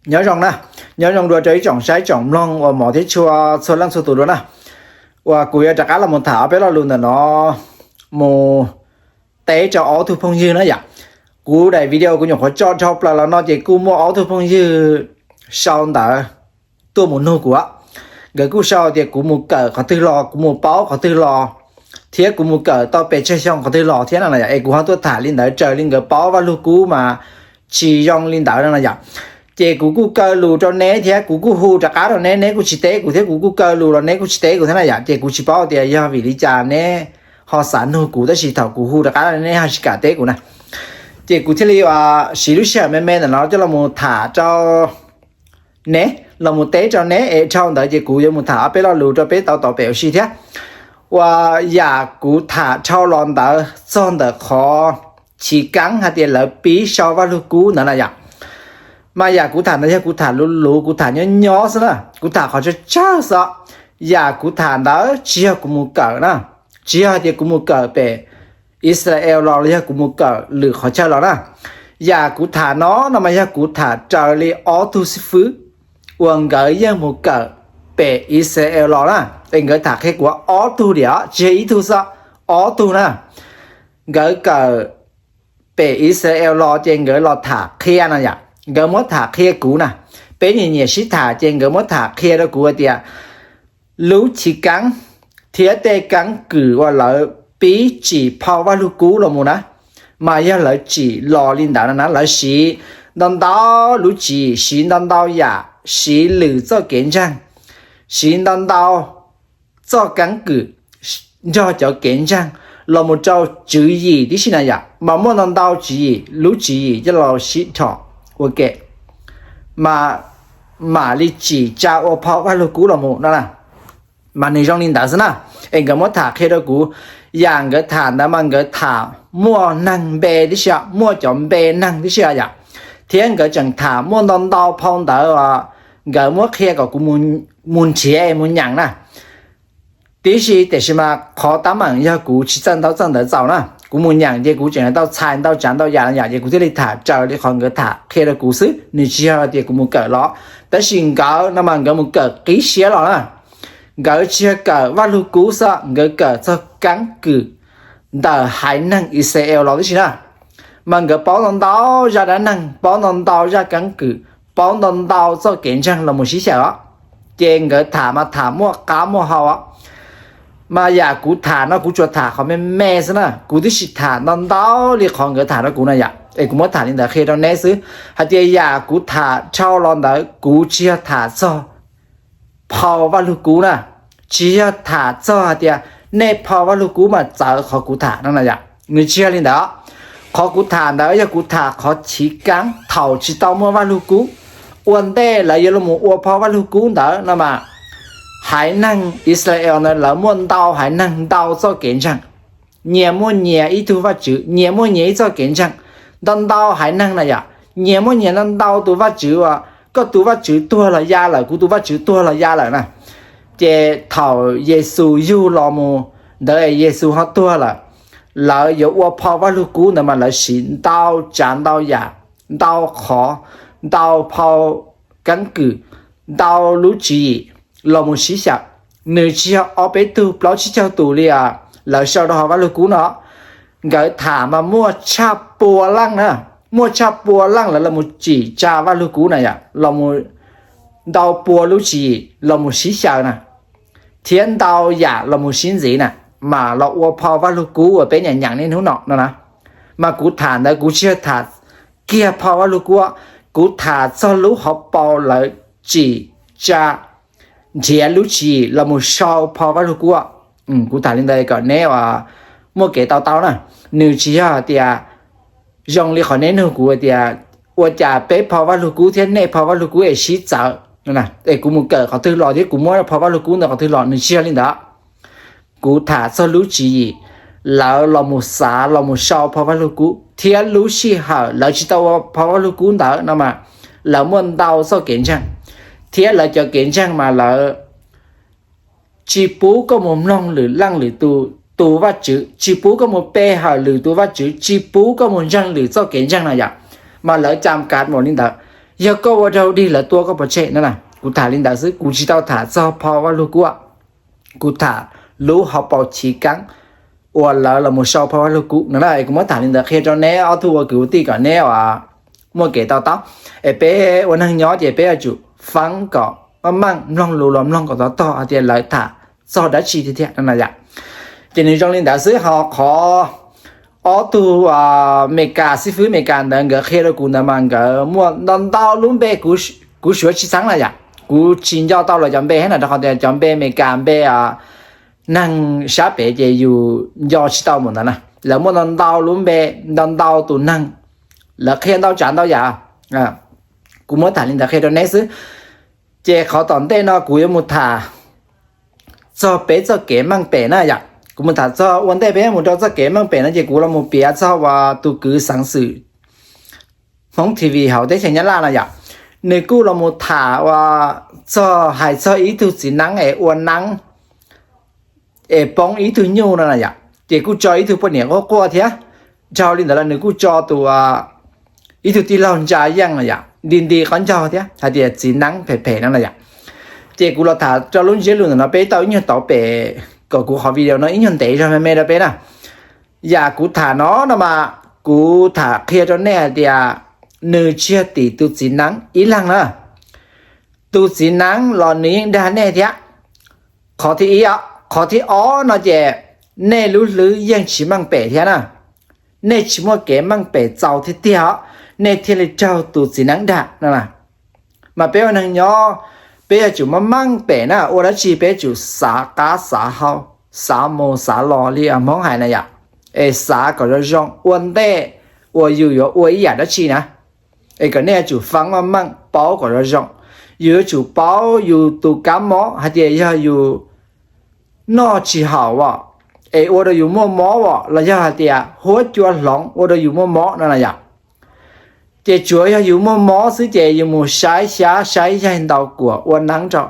Nyob zoo na, nyob zoo dua rau ib tsoom saib tsoom mloog uas hmov thiab tshua txhua leej txhua tus dua na. Uas kuv yuav rov qab los mus tham ob peb lo lus ntawm no mus teb rau ob tug phooj ywg na yom. Kuv daim video kuv nyuam qhuav tso dhau plaws los no ces kuj muaj ob tug phooj ywg sau ntawv tuaj mus nug kuv. Nkawd kuj sau tias kuv mus kawm qhov twg los, kuv mus paub qhov twg los, thiab kuv mus kawm tau pes tsawg xyoo qhov twg los thiab no na yom. Es kuv ho tuaj tham li ntawd raws li nkawd paub Vaj Lug Kub mas tsis zoo li ntawd no na yom. Ces kuv kuj kaw lus rau neb thiab kuv kuj hu rov qab rau neb, neb kuj tsis teb kuv thiab, kuv kuj kaw lus los neb kuj tsis teb kuv thiab na yom. Ces kuv tsis paub tias yog vim li cas neb ho xav nug kuv, tab sis thaum kuv hu rov qab neb ho tsis kam teb kuv na. Ces kuv thiaj li siv lub sij hawm me me ntawm no coj los mus tham rau neb, los mus teb rau neb es dhau ntawd ces kuv yuav mus tham ob peb lo lus rau peb tau tau pem ua si thiab. Uas yam kuv tham dhau los ntawd txog ntawm qhov chiv keeb hais tias lawv pib sau Vaj Lug Kub ntawd na yom. Mas yam kuv tham ntawd yog kuv tham luv luv, kuv tham nyob nyob xwb na, kuv tham qhov tsawg tsawg xwb. Yam kuv tham ntawd tsis yog kuv mus kawm na, tsis yog hais tias kuv mus kawm pem Israel los los yog kuv mus kawm lwm qhov chaw los na. Yam kuv tham no no mas yog kuv tham raws li ob tug xib fwb uas nkawd yeej mus kawm pem Israel los na. Es nkawd tham qhia kuv ob tug diam, tsis yog ib tug xwb, ob tug na. Nkawd kawm pem Israel los ces nkawd los tham qhia no yom, nkawd muab tham qhia kuv na. Peb nyiam nyiam sib tham ces nkawd muab tham qhia rau kuv hais tias lub chiv keeb thiab tej keeb kwm uas lawv pib tsim phau Vaj Lug Kub los mus na, mas yog lawv tsim los li ntawd no na, lawv siv ntau ntau lub tswv yim, siv ntau ntau yam, siv lwm txoj kev ntseeg, siv ntau ntau txoj keeb kwm nrog cov kev ntseeg los mus rau tswv yim tib si na yom. Mas muaj ntau ntau tswv yim, lub tswv yim coj los sib dhos ua ke, mas mam li tsim tsa ua phau Vaj Lug Kub los mus no na. Mas nws zoo li ntawd xwb na. Es nkawd muab tham qhia rau kuv, yam nkawd tham ntawd mas nkawd tham muaj neeg npe tib si, muaj cov npe neeg tib si yom. Thiab nkawd tseem tham muaj ntau ntau phau ntawv uas nkawd muab qhia kom kuv mus nrhiav mus nyeem na. Tib si tiam sis mas qhov tab meeg yog kuv tsis txawj ntaub txawj ntawv txaus na, kuv mus nyeem ces kuv tseem tau txhais ntau tsav ntau yam yom, ces kuv thiaj li tham raws li qhov nkawd tham qhia rau kuv xwb, nws tsis yog tias kuv mus kawm los. Tab sis nkawd no mas nkawd mus kawm qib siab los na. Nkawd tsis yog kawm Vaj Lug Kub xwb, nkawd kawm txog keeb kwm ntawm haiv neeg Israel los tib si na. Mas nkawd paub ntau ntau zaj dab neeg, paub ntau ntau zaj keeb kwm, paub ntau ntau txoj kev ntseeg los mus sib xyaw os. Ces nkawd tham mas tham muaj qab muaj hau os. Mas yam kuv tham no kuv tsuas tham qhov me me xwb na, kuv twb tsis tham ntau ntau li qhov nkawd tham rau kuv no yom. Es kuv muab tham li ntawd qhia rau neb xwb, hais tias yam kuv tham dhau los ntawd kuv tsis yog tham txog phau Vaj Lug Kub na, tsis yog tham txog hais tias nej phau Vaj Lug Kub mas txawv qhov kuv tham no na yom. Nws tsis yog li ntawd. Qhov kuv tham ntawd yog kuv tham qhov chiv keeb thaum tsis tau muaj Vaj Lug Kub. Ua ntej lawv yuav los ua phau Vaj Lug Kub ntawd no mas haiv neeg Israel ntawd lawv muaj ntau haiv neeg ntau txoj kev ntseeg, nyias muaj nyias ib tug vaj tswv, nyias muaj nyias ib txoj kev ntseeg. Ntau ntau haiv neeg na yom, nyias muaj nyias ntau ntau tus vaj tswv uas koj tus vaj tswv tuag los ya lawm, kuv tus vaj tswv tuag los ya lawm na. Ces thaum Yexus yug los mus ntawd Yexus ho tuag lawm, lawv yuav ua phau Vaj Lug Kub ntawd mas lawv siv ntau tsav ntau yam, ntau qhov, ntau phau keeb kwm, ntau lub tswv yim los mus sib xyaw. Nws tsis yog ob peb tug plaub tsib caug tus li lawv sau rau hauv Vaj Lug Kub no. Nkawd tham mas muaj tshaj pua leej na, muaj tshaj pua leej lawv los mus tsim tsa Vaj Lug Kub na yom, los mus ntau pua lub tswv yim los mus sib xyaw na, thiab ntau yam los mus sib ntxiv na, mas los ua phau Vaj Lug Kub uas peb nyeem nyeem niaj hnub no no na. Mas kuv tham ntawd kuv tsis yog tham kiag phau Vaj Lug Kub, kuv tham txog lub hauv paus lawv tsim tsa nrhiav lub tswv yim los mus sau phau Vaj Lug Kub. Kuv tham li ntawd kom neb muaj kev to taub na. Nws tsis yog tias zoo li qhov neb nug kuv tias ua cas peb phau Vaj Lug Kub thiab nej phau Vaj Lug Kub es sib txawv, es kuv mus kawm qhov twg los thiab kuv muab phau Vaj Lug Kub ntawd qhov twg los, nws tsis yog li ntawd. Kuv tham txog lub tswv yim lawv los mus xav los mus sau phau Vaj Lug Kub thiab lub sij hawm lawv tsis tau ua phau Vaj Lug Kub ntawd no mas lawv muaj ntau txoj kev ntseeg, thiab lawv cov kev ntseeg mas lawv tsis pub koj mus mloog lwm leej lwm tus, tus vaj tswv, tsis pub koj mus pe hawm lwm tus vaj tswv, tsis pub koj mus ntseeg lwm txoj kev ntseeg no yom. Mas lawv cam kav npaum li ntawd. Yog koj ua raug dig lawv tua koj pov tseg no na. Kuv tham li ntawd xwb, kuv tsis tau tham txog phau Vaj Lug Kub. Kuv tham lub hauv paus chiv keeb uas lawv los mus sau phau Vaj Lug Kub no na. Kuv muab tham li ntawd qhia rau neb ob tug ua kwv ua tij kom neb muaj kev to taub. Es peb ua neeg nyob ces peb yuav tsum faab kom maj meej, mloog lus los mloog kom to tog hais tias lawv tham txog dab tsi tiag tiag no na yom. Ces nws zoo li ntawd xwb, ho qhov ob tug Meskas, xib fwb Meskas ntawd nkawd qhia rau kuv ntawd mas nkawd muaj ntau ntau lub npe, kuv suav tsis xeeb na yom. Kuv tsis nco tau lawv cov npe thiab na, rau qhov tias cov npe Meskas npe neeg sab pem ces yus nco tsis tau mus ntawd na. Lawv muaj ntau ntau lub npe, ntau ntau tus neeg, lawv qhia ntau tsav ntau yam. Kuv muab tham li ntawd qhia rau neb xwb. Ces qhov tom ntej no kuv yuav mus tham txog peb txoj kev meej pem na yom. Kuv mus tham txog ua ntej peb mus rau txoj kev meej pem no ces kuv los mus piav txog uas tus kwv xeev xwm Hmoob T V hauv teb chaws Nyab Laj no yom. Nws kuj los mus tham uas txog, hais txog ib tug txiv neeb es ua neeb es poob ib tug nyuj no na yom. Ces kuj tso ib tug poj niam quaj quaj thiab. Dhau li ntawd los nws kuj tso tus ib tug tij laug ntsa yeej no yom, nti nti qhov ncauj thiab hais tias txiv neeb phem phem no na yom. Ces kuv los tham rau lub ntsiab lus ntawm no peb tau ib nyuag tauv pem kom kuv qhov video no ib nyuag ntev zog me me rau peb na. Yam kuv tham no no mas kuv tham qhia rau nej hais tias nws tsis yog tim tus txiv neeb ib leeg na. Tus txiv neeb los nws yeej dag nej thiab. Qhov thib ib, qhov thib ob no ces nej lub hlwb yeej tsis meej pem thiab na. Nej tsis muaj kev meej pem txaus tiag tiag os, nej thiaj li raug tus txiv neeb dag no. Mas peb ua neeg nyob, peb yuav tsum meej meej pem na, ua dab tsi peb yuav tsum xav qab xav hau, xav mus xav los li Hmoob hais na yom. Es xav kom zoo zoo ua ntej uas yus yuav ua ib yam dab tsi na. Es kom nej yuav tsum faab meej meej paub kom zoo zoo. Yus yuav tsum paub yus tus kab mob hais tias yog yus noj tsis haum os, es ua rau yus muaj mob os, los yog hais tias huab cua hloov ua rau yus muaj mob no na yom. Ces tsuav yog yus muaj mob xwb ces yus mus saib xyab saib yaig ntaus kuam ua neeb rau.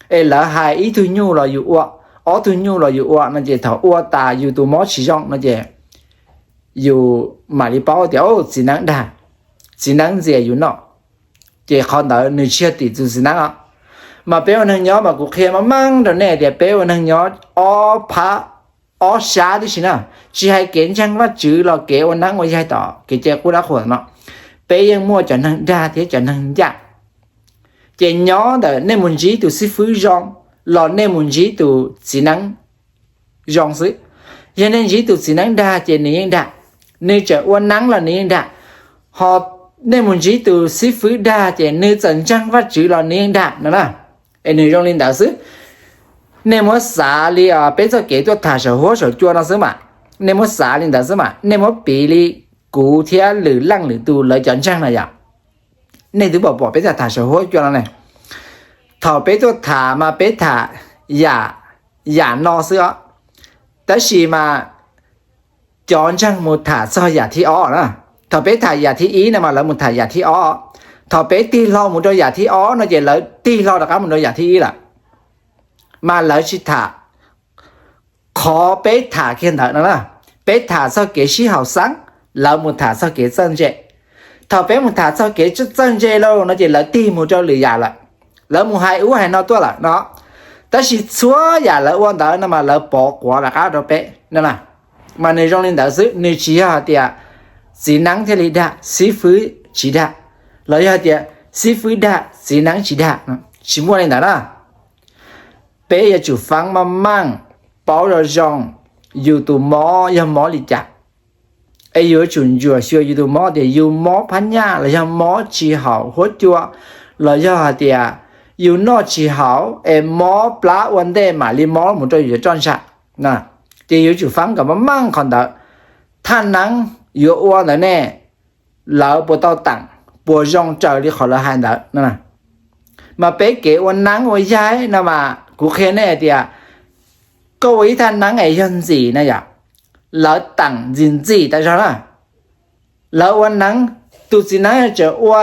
Es lawv hais ib tug nyuj los yus ua, ob tug nyuj los yus ua no ces thaum ua tas yus tus mob tsis zoo no ces yus mam li paub tias txiv neeb dag, txiv neeb ntxias yus noj. Ces qhov ntawd nws tsis yog tim tus txiv neeb os. Mas peb ua neeg nyob mas kuv qhia meej meej rau nej tias peb ua neeg nyob ob phab, ob sab tib si na. Tsis hais kev ntseeg Vajtswv los kev ua neeb ua yaig tom kev cai qub dab qhuas no, peb yeej muaj cov neeg dag thiab cov neeg ncaj. Ces nyob ntawm nej mus ntsib tus xib fwb zoo los nej mus ntsib tus txiv neeb zoo xwb. Yog nej ntsib tus txiv neeb dag ces nws yeej dag, nws tseem ua neeb los nws yeej dag. Ho nej mus ntsib tus xib fwb dag ces nws txawm ntseeg Vajtswv los nws yeej dag no na. Es nws zoo li ntawd xwb. Nej muab xav li peb txoj kev tuaj tham saum huab saum cua no xwb mas, nej muab xav li ntawd xwb mas, nej muab piv li kuv thiab lwm leej lwm tus lawv cov ntseeg na yom. Nej twb pom pom peb tham tham saum huab cua no ne. Thaum peb tuaj tham mas peb tham yam, yam no xwb os. Tab sis mas cov ntseeg mus tham txog yam thib ob na. Thaum peb tham yam thib ib no mas lawv mus tham yam thib ob. Thaum peb tig hlo mus rau yam thib ob no ces lawv tig hlo rov qab mus rau yam thib ib lawm. Mas lawv tsis tham qhov peb tham kiag ntawd no na. Peb tham txog kev sib haum xeeb, lawv mus tham txog kev txawj ntse. Thaum peb mus tham txog kev txawj ntse lauj no ces lawv tig mus rau lwm yam lawm. Lawv mus hais ub hais no tuaj lawm no. Tab sis txhua yam lawv ua ntawd no mas lawv pov quav rov qab rau peb no na. Mas nws zoo li ntawd xwb, nws tsis yog hais tias txiv neeb thiaj li dag, xib fwb tsis dag, los yog hais tias xib fwb dag txiv neeb tsis dag, tsis muaj li ntawd na. Peb yuav tsum faab maj meej, paub zoo zoo yus tus mob yog mob li cas. Es yus yuav tsum ntsuam xyuas yus tus mob tias yus mob phab nyaj los yog mob tsis haum huab cua, los yog hais tias yus noj tsis haum es mob plab ua ntej mam li mob mus rau yus cov roj ntsha. Ces yuav tsum faab kom maj meej qhov ntawd. Thaj neeb yuav ua ntawd ne, lawv puas tau teem, puas zoo raws li qhov lawv hais ntawd no. Mas peb kev ua neeb ua yaig no mas kuv qhia nej hais tias koj ua ib thaj neeb es yog ntxim na yom, lawv teem ntxim ntxim tas zog na. Lawv ua neeb, tus txiv neeb tseem ua,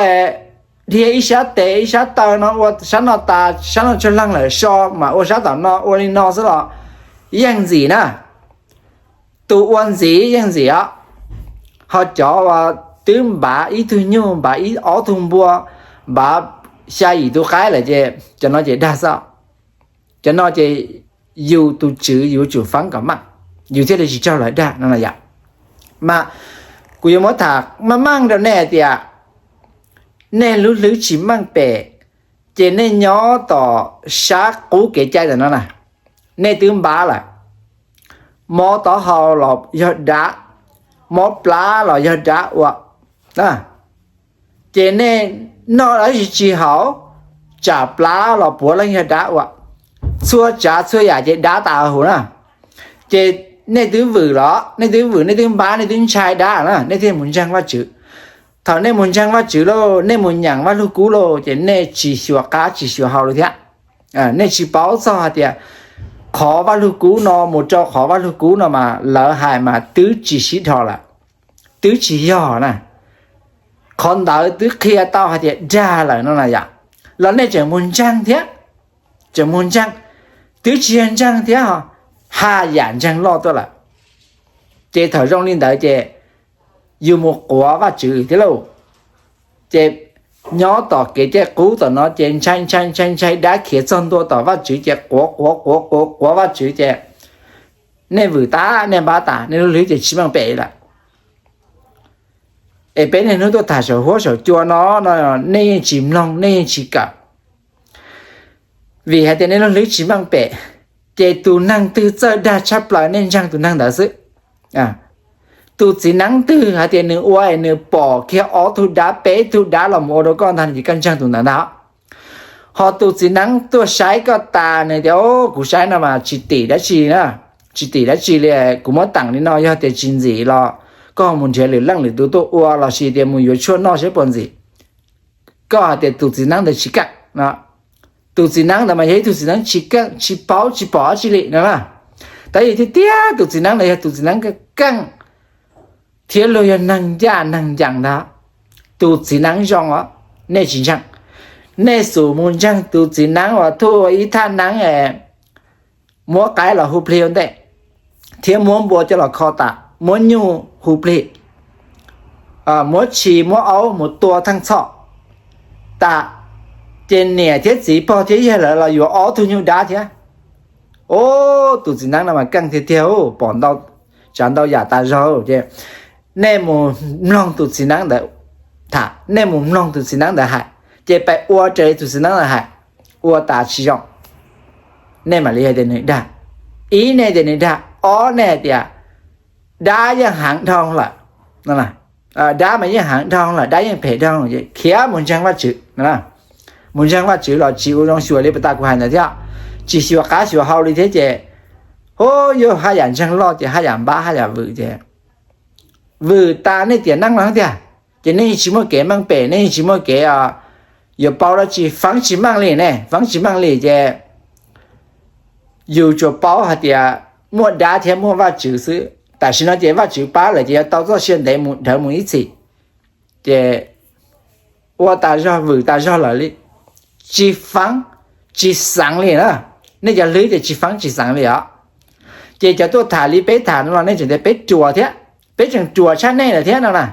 dhia ib sab tes ib sab taw no, ua sab no tas sab no tsuag leeg lawm so mas ua sab tom no ua li no xwb los yeej ntxim na. Tus ua ntxiv yeej ntxim os. Ho cov uas twb npav ib tug nyuj, npav ib ob tug npua, npav xya yim tus qaib lawm ces cov no ces dag xwb. Cov no ces yus tus tswv yuav tsum faab kom meej, yus thiaj li tsis raug lawv dag no yom. Mas kuv yuav muab tham meej meej rau nej hais tias nej lub hlwb tsis meej pem, ces nej nyob tom sab qub kev cai ntawm no na, nej twb npav lawm, mob taub hau los yog dab, mob plab los yog dab ua, ces nej noj dab tsi tsis haum, tsam plab los puav leej yog dab ua, txhua tsav txhua yam ces dab tas huv na. Ces nej twb vwm los, nej twb vwm, nej twb npav, nej twb ntshai dab na, nej thiaj mus ntseeg Vajtswv. Thaum nej mus ntseeg Vajtswv lauj, nej mus nyeem Vaj Lug Kub lauj, ces nej tsis xyuas qab tsis xyuas hau li thiab. Nej tsis paub txog hais tias qhov Vaj Lug Kub no mus rau qhov Vaj Lug Kub no mas lawv hais mas twb tsis sib dhos lawm, twb tsis yog na. Qhov ntawd twb qhia tau hais tias dag lawm no na yom, los nej tseem mus ntseeg thiab, tseem mus ntseeg, twb tsis yog ntseeg thiab ho, haj yam ntseeg loj tuaj lawm. Ces thaum zoo li ntawd ces yus mus quav Vajtswv thiab lauj. Ces nyob tom kev cai qub tom no ces ntshai ntshai ntshai ntshai dab khiav txog ntua tom Vajtswv ces quav quav quav quav quav Vajtswv ces nej vwm tas, nej npav tas, nej lub hlwb ces tsis meej pem lawm. Es peb niaj hnub tuaj tham saum huab saum cua no, no nej yeej tsis mloog, nej yeej tsis kawm. Vim hais tias nej lub hlwb tsis meej pem, ces tus neeg twg txawj dag tshaj plaws nej ntseeg tus neeg ntawd xwb. Tus txiv neeb twg hais tias nws ua es nws pom kiag ob tug dab peb tug dab los mus ua rau koj ntag ces koj ntseeg tus ntawd ntag. Ho tus txiv neeb tuaj saib koj tas nws tias, kuv saib no mas tsis tim dab tsi na, tsis tim dab tsi li, kuv muab teem li no yog tias tsis ntxim los koj mus nrhiav lwm leej lwm tus tuaj ua lossis tias mus yuav tshuaj noj seb puas ntxim. Koj hais tias tus txiv neeb ntawd tsis keej no. Tus txiv neeb ntawd mas yog ib tug txiv neeb tsis keej, tsis paub tsis pom dab tsi li no na. Tab sis tiag tiag tus txiv neeb ntawd yog tus txiv neeb keej thiab luag yog neeg ncaj neeg ncees ntag, tus txiv neeb zoo os, nej tsis ntseeg. Nej xub mus ntseeg tus txiv neeb uas thuj ua ib thaj neeb es muab qaib los hu plig ua ntej, thiab muab npua coj los kho tas, muab nyuj hu plig, muab tshis muab aub mus tua theej txhoj tas, ces niam thiab txiv pog thiab yawg lawv los yuav ob tug nyuj dab thiab. Tus txiv neeb no mas keej tiag tiag, pom ntau, tsav ntau yam tas zog ces nej mus mloog tus txiv neeb ntawd tham, nej mus mloog tus txiv neeb ntawd hais, ces pais ua raws li tus txiv neeb ntawd hais, ua tas tsis zoo, nej mam li hais tias nws dag. Ib, nej tias nws dag. Ob, nej hais tias dab yeej heev dhau lawm, dab mas yeej heev dhau lawm, dab yeej phem dhau lawm, khiav mus ntseeg Vajtswv. Mus ntseeg Vajtswv los tsis ua zoo xyuas li puag ta kuv hais ntawd thiab, tsis xyuas qab xyuas hau li thiab ces, hu, yuav haj yam ntseeg loj ces haj yam npab haj yam vwm ces vwm tas nej tiam neej no tiag, ces nej yeej tsis muaj kev meej pem, nej yeej tsis muaj kev yuav paub dab tsi, faab tsis meej li ne, faab tsis meej li ces yus tsuas paub hais tias muaj dab thiab muaj Vajtswv xwb. Tam sim no ces Vajtswv pab lawm ces yuav tau txoj sia ntev mus dhawv mus ib txhis, ces ua tas zog vwm tas zog lawm li, tsis faab tsis xeev li na. Nej cov hlwb ces tsis faab tsis xeev li os. Ces cov tuaj tham li peb tham no los nej tseem tias peb ruam thiab, peb tseem ruam tshaj nej lawm thiab no na.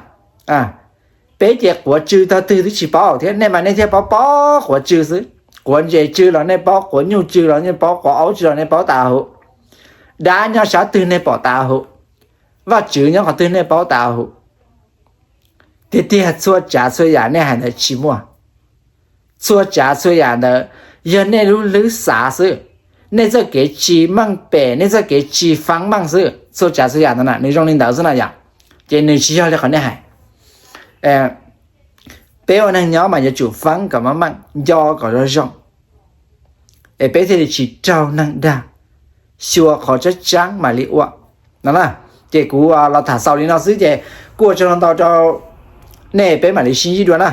Peb ces quav tsw tog twg twb tsis paub thiab, nej mas nej thiaj paub paub quav tsw xwb. Quav ntses tsw los nej paub, quav nyuj tsw los nej paub, quav aub tsw los nej paub tas huv. Dab nyob sab twg nej pom tas huv. Vajtswv nyob qhov twg nej paub tas huv. Tiag tiag txhua tsav txhua yam nej hais ntawd tsis muaj. Txhua tsav txhua yam ntawd yog nej lub hlwb xav xwb, nej txoj kev tsis meej pem, nej txoj kev tsis faab meej xwb. Txhua tsav txhua yam ntawd na nws zoo li ntawd xwb na yom. Ces nws tsis yog li qhov nej hais. Peb ua neeg nyob mas yuav tsum faab kom meej meej, nco kom zoo zoo, es peb thiaj li tsis raug neeg dag. Xyuas qhov tseeb tseeb mam li ua no na. Ces kuv los tham xaus li no xwb ces kuj ua tsaug ntau rau nej, peb mam li sib ntsib dua na.